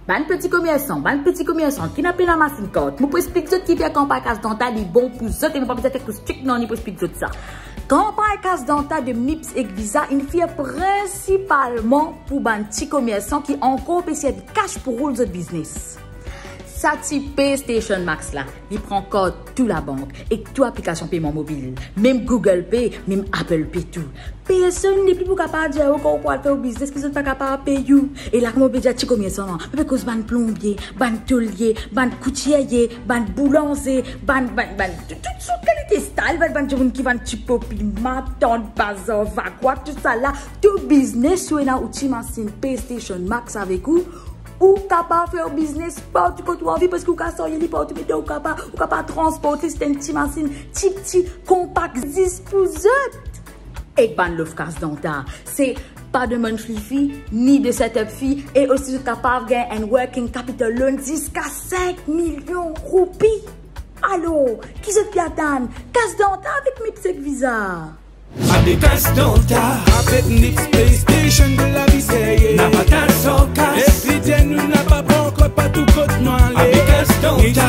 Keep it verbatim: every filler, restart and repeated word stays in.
Bann peti komersan, bann peti komersan ki napa ena masinn kart, mo pou explik zot kifer kanpagn Kas Danta li bon pou zot e mo pa bizin fer kout strik non li pou explik zot sa. Kanpagn Kas Danta de Mips ek Visa inn fer prinsipalman pou bann ti komersan ki ankor pe servi kas pou roul zot biznes. Sa ti PayStation Max la, li pran kart tou labank ek tou aplikasion peyman mobil, mem Google Pay, mem Apple Pay tou. Personn nepli pou kapav dir ou kan ou pou al fer ou biznes ki zot pa kapav pey ou. E la kouma ou pe dir ti komersan an, ou pe koz bann plonbie, bann tolie, bann koutirye, bann boulanze, bann, bann, bann, tou, tou sort kalite style, bann, bann dimoun ki vann ti popi, matant, bazar, vakwa, tou sa la, tou biznes ou ena ou ti masinn PayStation Max avek ou, ou kapav fer ou biznes partou kot ou anvi, parski ou kapav sarye li partou, mete ou kapav, ou kapav transport li, se enn ti masinn, ti, ti, konpak, zis pou zot. Ek bann lof Kas Danta, se pa de monthly fee, ni de setup fee, e osi zot kapav gagn enn working capital loan ziska sink milion roupi. Alor, ki zot pe atann? Kas Danta avek Mips ek Visa. Avek Kas Danta, avek Mips PayStation, de lavi serye. Napa kas san kas. Epi dir nou napa pankor partou kot nou ale. Avek Kas Danta,